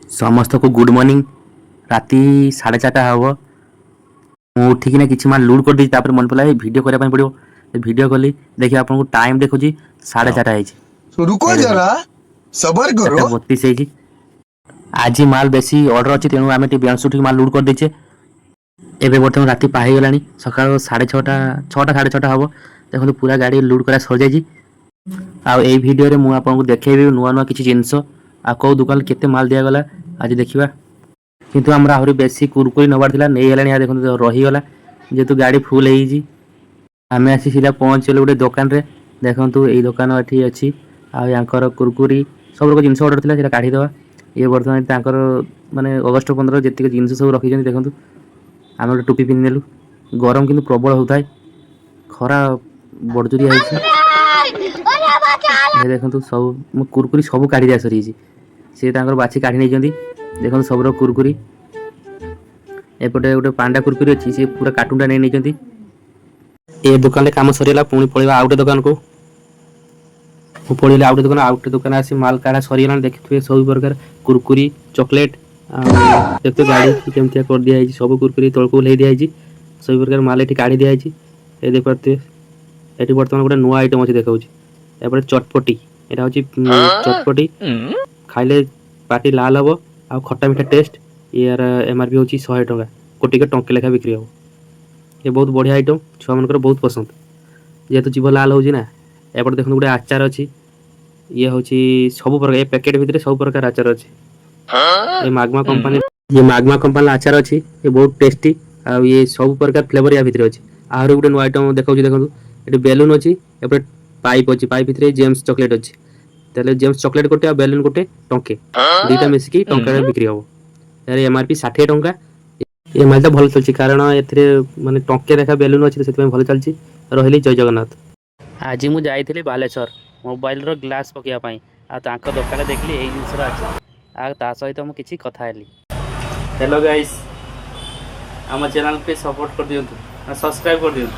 ସମସ୍ତଙ୍କୁ good morning. ରାତି 4:30 ହେବ। ମୁଁ ଉଠିକିନା କିଛି ମାଲ ଲୋଡ଼ କରିଦେଇଛି। ତାପରେ ମନେ ପଡ଼ିଲା, ଭିଡ଼ିଓ କରିବା ପାଇଁ ପଡ଼ିବ। ଭିଡ଼ିଓ କଲି। ଦେଖି, ଆପଣଙ୍କୁ ଟାଇମ୍ ଦେଖୁଛି, 4:30 ହେଇଛି। तो रुको ଏ ଦେଖନ୍ତୁ। जरा, सबर करो। 4:32 ହେଇଛି। ଆଜି ମାଲ ବେଶୀ ଅର୍ଡ଼ର ଅଛି, ତେଣୁ ଆମେ ଟିକେ ବେଳସୁ ଉଠିକି ମାଲ ଲୋଡ଼ କରିଦେଇଛେ। ଏବେ ବର୍ତ୍ତମାନ ରାତି ପାହିଗଲାଣି, ସକାଳ 6:30, 6ଟା 6:30 ହେବ। ଦେଖନ୍ତୁ, ପୁରା ଗାଡ଼ି ଲୋଡ଼ କରିବା ସରିଯାଇଛି। ଆଉ ଏଇ ଭିଡ଼ିଓରେ ମୁଁ ଆପଣଙ୍କୁ ଦେଖେଇବି ନୂଆ ନୂଆ କିଛି ଜିନିଷ ଆଉ କେଉଁ ଦୋକାନରେ କେତେ ମାଲ ଦିଆଗଲା ଆଜି ଦେଖିବା। କିନ୍ତୁ ଆମର ଆହୁରି ବେଶୀ କୁରକୁରି ନେବାର ଥିଲା, ନେଇହେଲାଣି। ଆଉ ଦେଖନ୍ତୁ, ରହିଗଲା, ଯେହେତୁ ଗାଡ଼ି ଫୁଲ୍ ହେଇଯାଇଛି। ଆମେ ଆସି ସିଧା ପହଞ୍ଚିଗଲୁ ଗୋଟେ ଦୋକାନରେ। ଦେଖନ୍ତୁ, ଏଇ ଦୋକାନ ଏଠି ଅଛି ଆଉ ୟାଙ୍କର କୁରକୁରି ସବୁ ପ୍ରକାର ଜିନିଷ ଅର୍ଡ଼ର ଥିଲା, ସେଇଟା କାଢ଼ିଦେବା। ଇଏ ବର୍ତ୍ତମାନ ତାଙ୍କର ମାନେ ଅଗଷ୍ଟ 15 ଯେତିକି ଜିନିଷ ସବୁ ରଖିଛନ୍ତି। ଦେଖନ୍ତୁ, ଆମେ ଗୋଟେ ଟୋପି ପିନ୍ଧିନେଲୁ। ଗରମ କିନ୍ତୁ ପ୍ରବଳ ହେଉଥାଏ, ଖରା ବଡ଼ଜୋରିଆ ହେଇଛି। ଏ ଦେଖନ୍ତୁ, ସବୁ ମୁଁ କୁରକୁରି ସବୁ କାଢ଼ି ଦିଆ ସରିଯାଇଛି। ସେ ତାଙ୍କର ବାଛି କାଢ଼ି ନେଇଛନ୍ତି। ଦେଖନ୍ତୁ, ସବୁର କୁରକୁରି। ଏପଟେ ଗୋଟେ ପାଣ୍ଡା କୁରକୁରି ଅଛି, ସେ ପୁରା କାର୍ଟୁନଟା ନେଇ ନେଇଛନ୍ତି। ଏ ଦୋକାନରେ କାମ ସରିଗଲା, ପୁଣି ପଳେଇବା ଆଉ ଗୋଟେ ଦୋକାନକୁ। ମୁଁ ପଳେଇଲି ଆଉ ଗୋଟେ ଦୋକାନ। ଆଉ ଗୋଟେ ଦୋକାନ ଆସି ମାଲ କାଢ଼ା ସରିଗଲାଣି। ଦେଖିଥିବେ, ସବୁ ପ୍ରକାର କୁରକୁରି, ଚକୋଲେଟ୍। ଆଉ ଦେଖୁଥିବେ, ଗାଡ଼ି କେମିତିଆ କରିଦିଆହେଇଛି। ସବୁ କୁରକୁରି ତଳକୁ ଓହ୍ଲେଇ ଦିଆହେଇଛି। ସବୁ ପ୍ରକାର ମାଲ ଏଠି କାଢ଼ି ଦିଆହେଇଛି। ଏ ଦେଖିପାରୁଥିବେ, ଏଠି ବର୍ତ୍ତମାନ ଗୋଟେ ନୂଆ ଆଇଟମ୍ ଅଛି, ଦେଖାଉଛି। ଏପଟେ ଚଟପଟି, ଏଇଟା ହେଉଛି ଚଟପଟି। ଖାଇଲେ ପାଟି ଲାଲ ହେବ ଆଉ ଖଟା ମିଠା ଟେଷ୍ଟ। ୟାର ଏମ୍ଆର୍ପି ହେଉଛି 100 ଟଙ୍କା। ଗୋଟିକ ଟଙ୍କେ ଲେଖା ବିକ୍ରି ହେବ। ଏ ବହୁତ ବଢ଼ିଆ ଆଇଟମ୍, ଛୁଆମାନଙ୍କର ବହୁତ ପସନ୍ଦ, ଯେହେତୁ ଜିଭ ଲାଲ ହେଉଛି ନା। ଏପଟେ ଦେଖନ୍ତୁ, ଗୋଟେ ଆଚାର ଅଛି। ଇଏ ହେଉଛି ସବୁ ପ୍ରକାର, ଏ ପ୍ୟାକେଟ୍ ଭିତରେ ସବୁ ପ୍ରକାର ଆଚାର ଅଛି। ଏ ମାଗମା କମ୍ପାନୀ, ଇଏ ମାଗମା କମ୍ପାନୀର ଆଚାର ଅଛି। ଏ ବହୁତ ଟେଷ୍ଟି ଆଉ ଇଏ ସବୁ ପ୍ରକାର ଫ୍ଲେଭର ୟା ଭିତରେ ଅଛି। ଆହୁରି ଗୋଟେ ନୂଆ ଆଇଟମ୍ ଦେଖାଉଛି। ଦେଖନ୍ତୁ, ଏଠି ବେଲୁନ୍ ଅଛି, ଏପଟେ ପାଇପ୍ ଅଛି। ପାଇପ୍ ଭିତରେ ଜେମ୍ସ ଚକୋଲେଟ୍ ଅଛି। ତାହେଲେ ଜେମ୍ସ ଚକୋଲେଟ୍ ଗୋଟେ ଆଉ ବେଲୁନ୍ ଗୋଟେ ଟଙ୍କେ, ଦୁଇଟା ମିଶିକି ଟଙ୍କାରେ ବିକ୍ରି ହେବ। ଏହାର ଏମ୍ଆର୍ପି 60 ଟଙ୍କା। ଏ ମାଲଟା ଭଲ ଚାଲିଛି, କାରଣ ଏଥିରେ ମାନେ ଟଙ୍କେ ଲେଖା ବେଲୁନ୍ ଅଛି ତ, ସେଥିପାଇଁ ଭଲ ଚାଲିଛି। ରହିଲି, ଜୟ ଜଗନ୍ନାଥ। ଆଜି ମୁଁ ଯାଇଥିଲି ବାଲେଶ୍ୱର ମୋବାଇଲର ଗ୍ଲାସ୍ ପକାଇବା ପାଇଁ ଆଉ ତାଙ୍କ ଦୋକାନରେ ଦେଖିଲି ଏଇ ଜିନିଷଟା ଅଛି ଆଉ ତା ସହିତ ମୁଁ କିଛି କଥା ହେଲି। ହ୍ୟାଲୋ ଗାଇସ୍, ଆମ ଚ୍ୟାନେଲକୁ ସପୋର୍ଟ କରିଦିଅନ୍ତୁ, ସବସ୍କ୍ରାଇବ୍ କରିଦିଅନ୍ତୁ।